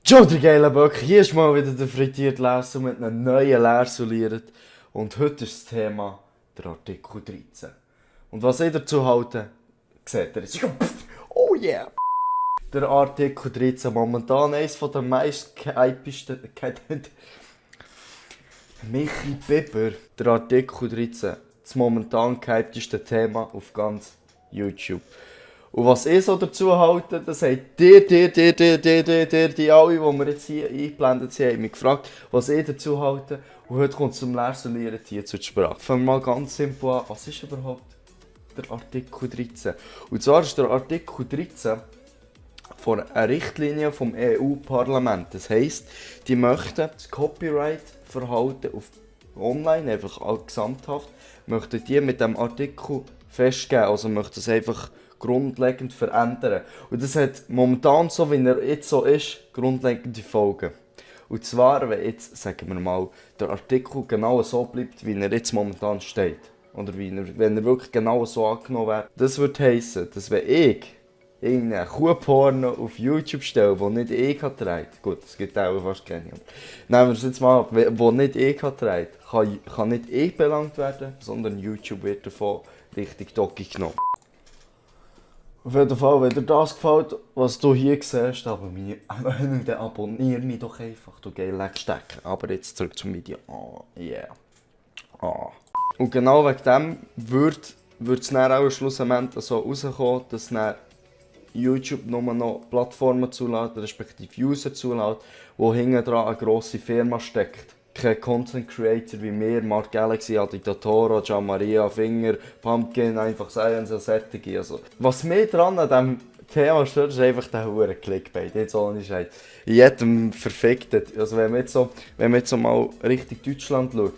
Ciao, der geile Böck, hier ist mal wieder der frittierte Lehrstuhl mit einem neuen Lehrstuhl. Und heute ist das Thema der Artikel 13. Und was ich dazu halte, seht ihr jetzt. Oh yeah! Der Artikel 13, momentan eines der meist gehyptesten... Michi Biber, der Artikel 13, das momentan gehypteste Thema auf ganz YouTube. Und was ich so dazu halte, das habt die alle, die wir jetzt hier eingeblendet sind, haben mich gefragt, was ich dazu halte. Und heute kommt es zum Lehrstuhl hier zur Sprache. Fangen wir mal ganz simpel an, was ist überhaupt der Artikel 13? Und zwar ist der Artikel 13 von einer Richtlinie vom EU-Parlament. Das heisst, die möchten das Copyright-Verhalten auf online, einfach gesamthaft, möchten die mit dem Artikel festgeben. Also möchten es einfach grundlegend verändern. Und das hat momentan, so wie er jetzt so ist, grundlegende Folgen. Und zwar, wenn jetzt, sagen wir mal, der Artikel genau so bleibt, wie er jetzt momentan steht. Oder wenn er wirklich genau so angenommen wird. Das würde heissen, dass wenn ich irgendeinen Kuhporno auf YouTube stelle, den nicht ich trägt, gut, es gibt auch fast keine, nehmen wir es jetzt mal ab, wo nicht ich trägt, kann nicht ich belangt werden, sondern YouTube wird davon richtig Doki genommen. Auf jeden Fall, wenn dir das gefällt, was du hier siehst, dann abonniere mich doch einfach, du geile Stecken. Aber jetzt zurück zum Video. Oh, yeah. Oh. Und genau wegen dem wird es dann auch schlussendlich so rauskommen, dass dann YouTube nur noch Plattformen zulässt, respektive User zulässt, wo hinten dran eine grosse Firma steckt. Kein Content Creator wie mir, Mark Galaxy, Diktatoro, Gian Maria, Finger, Pumpkin, einfach Science und Sättige. Also, was mir dran an diesem Thema stört, ist einfach der hure Clickbait. Jetzt ohne Scheiß. In jedem verfickten. Also wenn man jetzt so mal Richtung Deutschland schaut,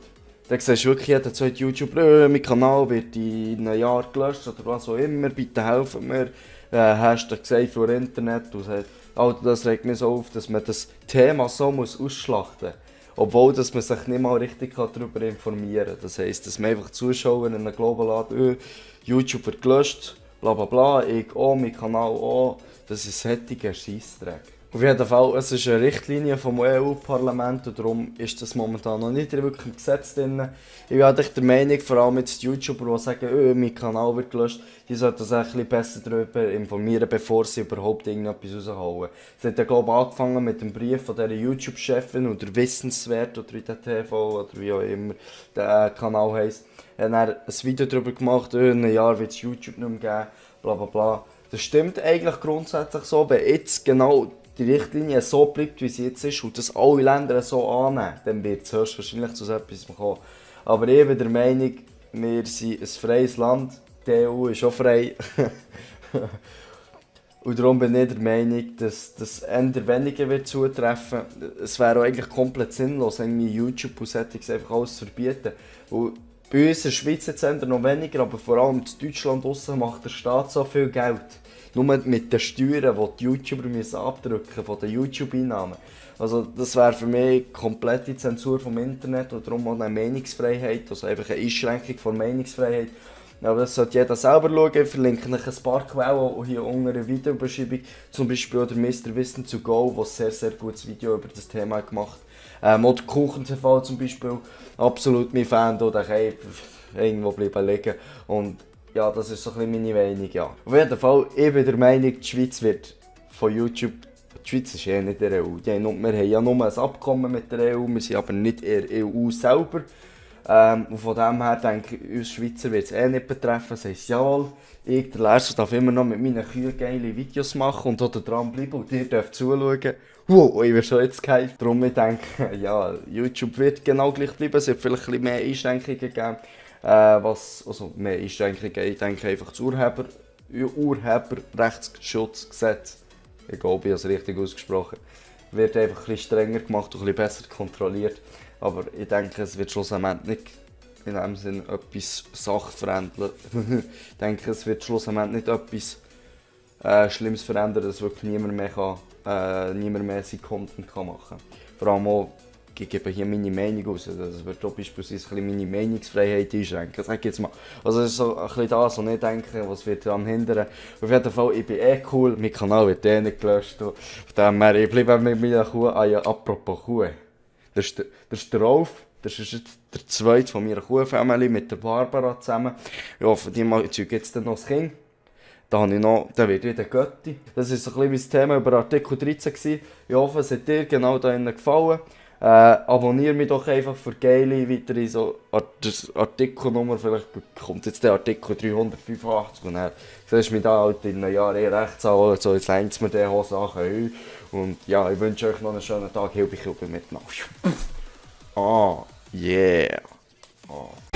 dann siehst du wirklich jeder zweite YouTuber, mein Kanal wird in einem Jahr gelöscht oder was auch immer, bitte helfen mir. Hashtag Save for Internet. Und Alter, das regt mich so auf, dass man das Thema so ausschlachten muss. Obwohl dass man sich nicht mal richtig darüber informieren kann. Das heisst, dass man einfach Zuschauer in einem Global lädt, YouTube wird gelöscht, bla bla bla, ich auch, mein Kanal auch. Das ist ein sättiger Scheissdreck. Auf jeden Fall, es ist eine Richtlinie vom EU-Parlament und darum ist das momentan noch nicht wirklich im Gesetz drin. Ich bin halt der Meinung, vor allem jetzt die YouTuber, die sagen, mein Kanal wird gelöscht, die sollten sich ein bisschen besser darüber informieren, bevor sie überhaupt irgendetwas rausholen. Es hat ja, glaube ich, angefangen mit dem Brief von dieser YouTube-Chefin oder Wissenswert oder wie der TV oder wie auch immer der Kanal heisst. Er hat dann ein Video darüber gemacht, in einem Jahr wird es YouTube nicht mehr geben, bla bla bla. Das stimmt eigentlich grundsätzlich so, wenn jetzt genau die Richtlinie so bleibt, wie sie jetzt ist und das alle Länder so annehmen, dann wird es höchstwahrscheinlich zu so etwas kommen. Aber ich bin der Meinung, wir sind ein freies Land, die EU ist auch frei. Und darum bin ich der Meinung, dass das eher weniger wird zutreffen. Es wäre auch eigentlich komplett sinnlos, irgendwie YouTube und Settings einfach alles zu verbieten. Und bei uns in der Schweiz jetzt noch weniger, aber vor allem in Deutschland draussen macht der Staat so viel Geld. Nur mit den Steuern, die die YouTuber müssen abdrücken von den YouTube-Einnahmen. Also das wäre für mich komplette Zensur vom Internet und darum auch eine Meinungsfreiheit, also einfach eine Einschränkung von Meinungsfreiheit. Aber das sollte jeder selber schauen. Ich verlinke euch ein paar Quellen hier unter der Videobeschreibung. Zum Beispiel der Mr. Wissen to Go, der ein sehr, sehr gutes Video über das Thema gemacht hat. Oder Kuchen TV zum Beispiel, absolut mein Fan, da kann irgendwo bleiben liegen. Und ja, das ist so ein bisschen meine Meinung, ja. Auf jeden Fall, ich bin der Meinung, die Schweiz wird von YouTube... Die Schweiz ist eh nicht in der EU. Wir haben ja nur ein Abkommen mit der EU, wir sind aber nicht in der EU selber. Und von dem her denke ich, uns Schweizer wird es eh nicht betreffen. Das heisst, jawohl, ich, der Lehrer, darf immer noch mit meinen Kühen geile Videos machen und dort dranbleiben und ihr dürft zuschauen. Wow, ich bin schon jetzt geil. Darum ich denke, ja, YouTube wird genau gleich bleiben. Es wird vielleicht ein bisschen mehr Einschränkungen geben. Also mehr Einschränkungen, ich denke einfach das Urheberrechtsschutzgesetz, ich glaube, ich habe es richtig ausgesprochen, wird einfach ein bisschen strenger gemacht und ein bisschen besser kontrolliert. Aber ich denke, es wird schlussendlich nicht in dem Sinne etwas sachverändern. Ich denke, es wird schlussendlich nicht etwas Schlimmes verändern, dass wirklich niemand mehr seinen Content machen kann. Vor allem auch ich gebe hier meine Meinung aus. Das wird auch beispielsweise ein bisschen meine Meinungsfreiheit einschränken. Sag jetzt mal. Also das ist so ein bisschen das, was ich denke, was wird daran hindern. Auf jeden Fall, ich bin cool, mein Kanal wird nicht gelöscht. Von dem her, ich bleibe mit meiner Kuh. Ah ja, apropos Kuh. Das ist der Rolf. Das ist jetzt der zweite von meiner Kuhfamilie mit der Barbara zusammen. Ich hoffe, die zeugen jetzt noch das Kind. Dann wird wieder Götti. Das war so ein bisschen mein Thema über Artikel 13 gewesen. Ich hoffe, es hat dir genau da gefallen. Abonniere mich doch einfach für geile weitere so Artikelnummer. Vielleicht kommt jetzt der Artikel 385 und dann siehst du mich da halt in einem Jahr rechts an. So, jetzt hängt es mir diese Sachen. Und ja, ich wünsche euch noch einen schönen Tag. Hilfe miteinander. Ah, yeah. Ah.